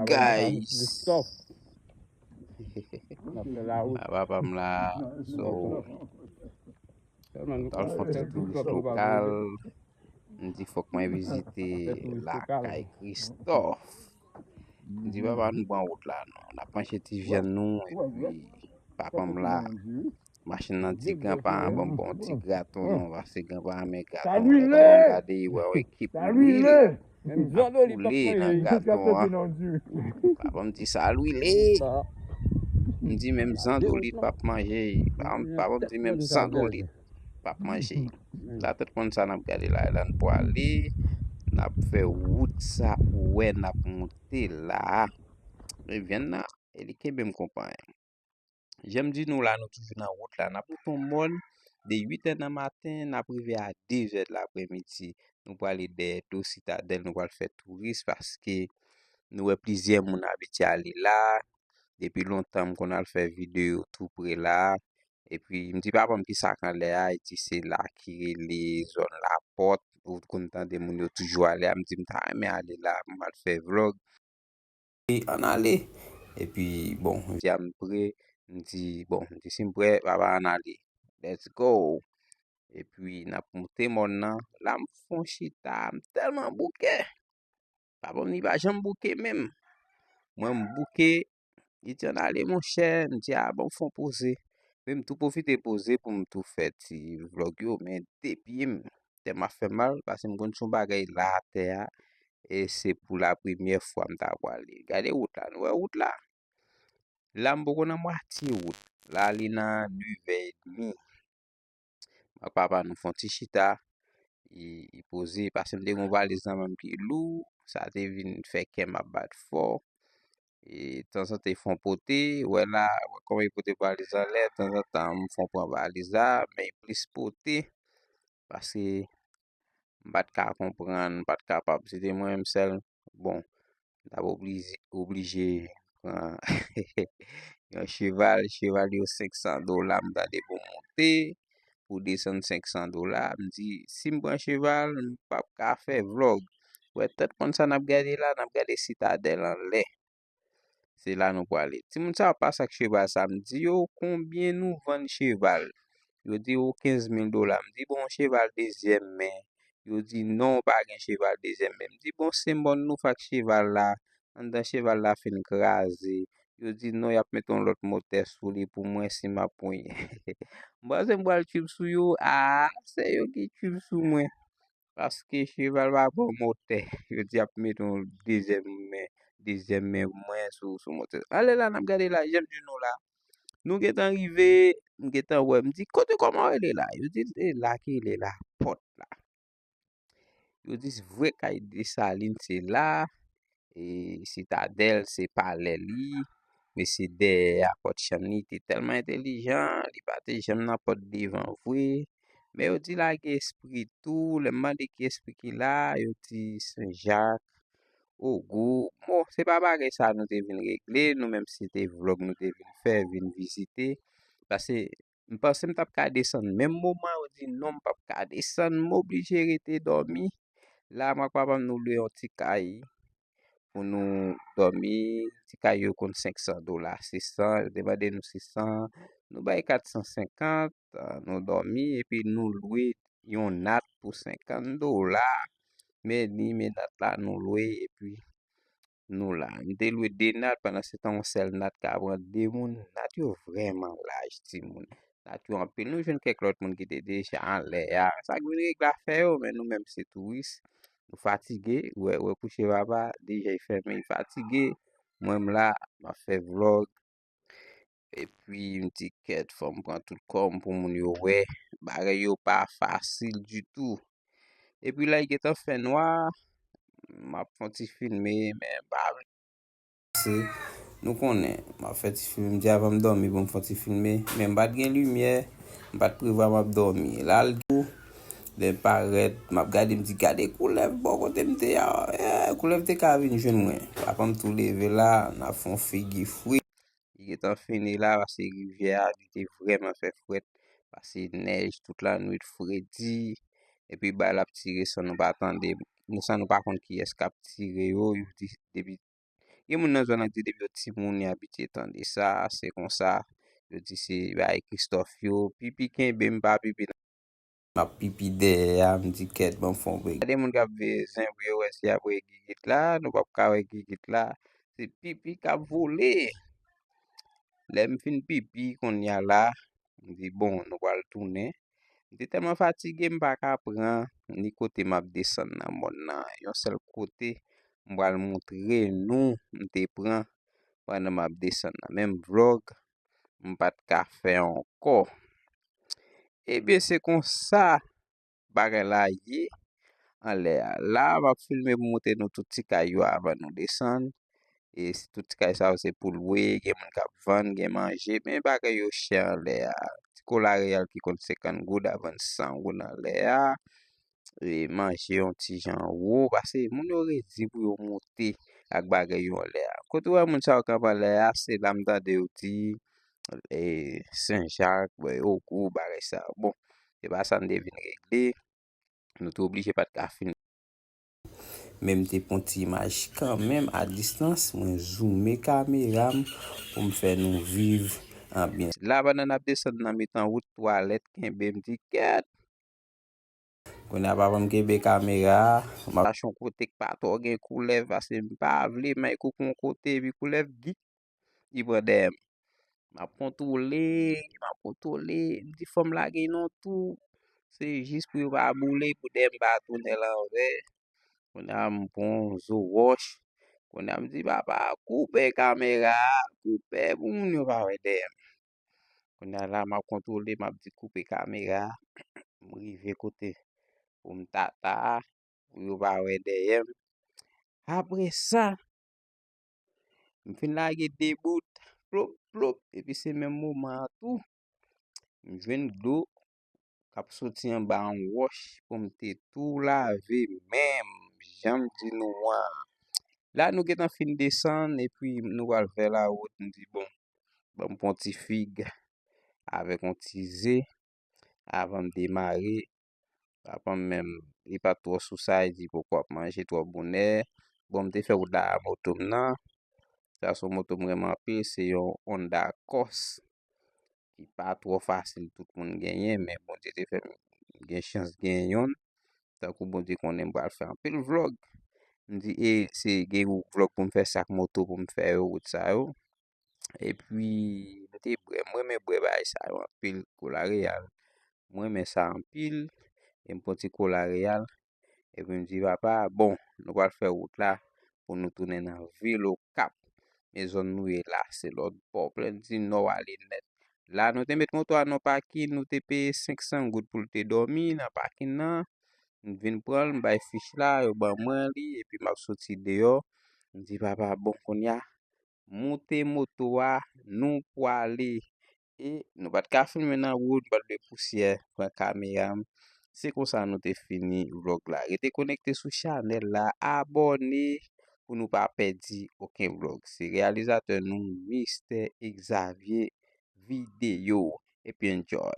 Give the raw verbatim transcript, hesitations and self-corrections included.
Guys. A papa m la, so, m t al fè yon ti touris lokal. M di fòk mwen vizite lakay Christophe. M di papa nou pran wout la non. N ap manje ti vyann nou epi papa m la. Machin nan di granpa an ban m bon ti graton non, paske granpa an men graton an. Gade, wè yon ekip lwil ap koule nan graton an. Papa m di sa lwil. M di menm zandolit p ap manje. Papa m di menm zandolit p ap manje. La tèt konn sa n ap gade la, la n pwale, n ap fè wout sa ou wè n ap monte la a. E vyann nan, e li kenbe m konpay. Jan m di nou la, nou toujou nan wout la. N ap monte yon mòn de uit è nan maten, n ap rive a de zè de lapremidi. Nou prale dèyè do Sitadèl, nou pral fè touris paske nou wè plizyè moun abitye ale la. Depi lontan, m konn al fè videyo tou pre la. Epi, m di papa m ki sa k anlè a, li di se la ki rele zòn Lapòt. Ou konn tande moun yo toujou ale a, m di m ta renmen ale la, m al fè vlòg. E ann ale. Epi, bon, m di a m pre, m di, bon, m di si m prè, papa ann ale. Let's go. Epi, n ap monte mòn nan. La, m fon chita, m tèlman bouke. Papa m li pa janm bouke menm. Mwen, m bouke, li di ann ale, monchè. M di, a, bon, m fon poze. Men m tou pwofite poze pou m tou fè ti vlòg yo, men de pye m. Tè m ap fè mal, paske m konn se yon bagay la atè a. E se pou la premyè fwa m ta pwale. Gade wout la, nou wè wout la? La m poko nan mwatye wout. La li nan nevè edmi. M ak papa nou fon ti chita. Li, li poze, paske m te gen yon valiz nan men m ki lou. Sa te vin fè kè m ap bat fò. E tanzantan li fon pote, wè la, wè kòman li pote valiz anlè, tanzantan m fon pran valiz la, men li plis pote. Paske m pa t ka konprann, m pa t kapab. Se te mwen menm sèl. Bon, m t ap oblije, oblije pran yon cheval. Cheval yo senk san dola, m tande pou monte, pou desann senk san dola. M di, si m pran cheval, m p ap ka fè vlòg. Wè, tèt konn sa n ap gade la, n ap gade Sitadèl anlè. Se la nou prale. Timoun sa yo pase ak cheval sa. M di yo, konbyen nou vann cheval? Yo di, o, kenz mil dola. M di, bon, yon cheval dezyèm men. Yo di, non, pa gen cheval dezyèm men. M di, bon, se mòn nou fè ak cheval la. Anndan cheval la fin kraze. Yo di, non, y ap mete yon lòt motè sou li pou mwen si m ap pran. M panse m pral tchwip sou yo. A, se yo ki tchwip sou mwen. Paske cheval pa pran motè. Yo di y ap mete yon dezyèm men, dezyèm men mwen sou, sou motè. Ale la, n ap gade la, jan m di nou la. Nou gentan rive, m gentan wè. M di, kote kòman w rele la? Yo di, e la ki rele Lapòt la. Yo di, vre kay Desalin se la. E Sitadèl, se palè li. Mesye dèyè a pòt chanm li te tèlman entèlijan, li pa te janm nan pòt devan vre. Men yo di la gen espri tou, lè m mande ki espri ki la, yo di Sen Jak, Ogou. Bon, se pa bagay sa nou te vin regle, nou menm se te vlòg nou te vin fè, vin vizite. Paske m panse m t ap ka desann. Menm moman yo di non, m p ap ka desann, m oblije rete dòmi. La, m ak papa m nou lwe yon ti kay pou nou dòmi. Ti kay yo konn senk san dola, sis san, yo te mande nou sis san, nou bay kat san senkant, ah, nou dòmi, epi nou lwe yon nat pou senkant dola. Men li, men nat la, nou lwe, epi nou la. M te lwe de nat, pandan se tan, yon sèl nat ka pran de moun. Nat yo vrèman laj, timoun. Nat yo anpil. Nou jwenn kèk lòt moun ki te deja anlè a. Sa k vin regle afè yo, men nou menm se touris. Nou fatige, wè, wè kouche papa, deja y fèmen, y fatige. Mwen m la, m ap fè vlòg. Epi m di kèt, fò m pran tout kò m pou moun yo wè. Bagay yo pa fasil ditou. Epi la, li gentan fè nwa, m ap fè yon ti filme, men m pa vle. Se, nou konnen, m ap fè ti filme, m di avan m dòmi pou m fè yon ti filme, men m pa t gen limyè, m pa t prevwa m ap dòmi. La l tou, lè m parèt, m ap gade, m di, gade koulèv bò kote m te a, eh, koulèv te ka vin jwenn mwen. Papa m tou leve la, n ap fè yon figi fri. Li gentan fini la, paske rivyè a, li te vrèman fè frèt, pase nèj tout lannwit, fredi, epi bal ap tire san nou pa tande, nou, san nou pa konn kiyès k ap tire yo, yo di depi Gen moun nan zòn nan ki di depi yo timoun, yo abitye tande sa, se konsa. Yo di se bagay Christophe yo. Pipi kenbe m pa pipi. M ap pipi dèyè a, m di kèt, ban m fè yon brek. Gen moun k ap veye zen pou yo wè si y ap wè gigit la, nou p ap ka wè gigit la. Se pipi k ap vole. Lè m fin pipi, kounye a la, m di, bon, nou pral tounen. M te tèlman fatige, m pa ka pran ni kote m ap desann nan mòn nan. Yon sèl kote, m pral montre nou, m te pran pandan m ap desann nan. Menm vlòg, m pa t ka fè ankò. Ebyen, se konsa bagay la ye anlè a. La, m ap filme pou montre nou tout ti kay yo avan nou desann. E s- tout ti kay sa yo se pou lwe, gen moun k ap vann, gen manje, men bagay yo chè anlè a. Ti kola reyal ki konn senkant goud a vann san goud anlè a. E manje yon ti jan wo, paske moun yo redi pou yo monte ak bagay yo anlè a. Kote w wè moun sa yo kanpe anlè a, se la m tande yo di e, Sen Jak, bò, yo gwo bagay sa yo. Bon, se pa sa n te vin regle. Nou te oblije pa t ka fin. Men m te pran ti imaj kanmenm a distans, mwen zoume kamera m pou m fè nou viv anbyans. La, pandan n ap desann nan mitan wout, twalèt kenbe m di, kèt! Kounye a, papa m kenbe kamera a, m ap chache yon kote k pa twò gen koulèv, paske m pa vle may koukou yon kote, epi koulèv gik li pran dèyè m. M ap kontwole, m ap kontwole, m di fò m lage yon tou. Se jis pou yo pa boule, pou dèyè m pa tounen lanvè. Kounye a, m pran yon zo wòch. Kounye a, m di, papa, koupe kamera a, koupe pou moun yo pa wè dèyè m. Kounye a la, m ap kontwole, m ap di koupe kamera a. M rive kote pou m tata a, pou yo pa wè dèyè m. Apre sa, m fin lage de bout, plop, plop, epi se menm moman an tou, m jwenn dlo k ap soti anba yon wòch pou m te tou lave men m, jan m di nou an. La, nou gentan fin desann, epi nou pral fè lawout, m di, bon, ban m pran ti fig avèk yon ti ze avan m demare. Papa m menm, li pa t twò sou sa, li di poko ap manje twò bonè. Bon, m te fè wout la a moto m nan. Sa se yon moto m renmen anpil, se yon Honda Cross ki pa twò fasil tout moun genyen, men Bondye te fè m gen chans genyen yonn. Tankou Bondye konnen m pral fè anpil vlòg. M di, e se gen vlòg pou m fè sak moto pou m fè yo, wout sa yo. Epi, m te bwè, m renmen bwè bagay sa yo anpil, kola reyal. M renmen sa anpil, e m pran ti kola reyal. Epi m di, papa, bon, nou pral fè wout la pou nou tounen nan vil Okap. Men zòn nou ye la, se lòt bò, Plèn di Nò ale nèt. La, nou te met moto a nan pakin, nou te peye senk san goud pou l te dòmi nan pakin nan. M vin pran l, m bay fich la, yo ban mwen li, epi m ap soti deyò. M di, papa, bon, kounye a, moute moto a, nou pwale. E nou pa t ka filme nan wout, bat de pousyè, pran kamera m. Se konsa nou te fini vlòg la. Rete konekte sou chanèl la, abòne pou nou pa pèdi okenn vlòg. Se reyalizatè nou, Mistè Xavier Video. Epi enjoy.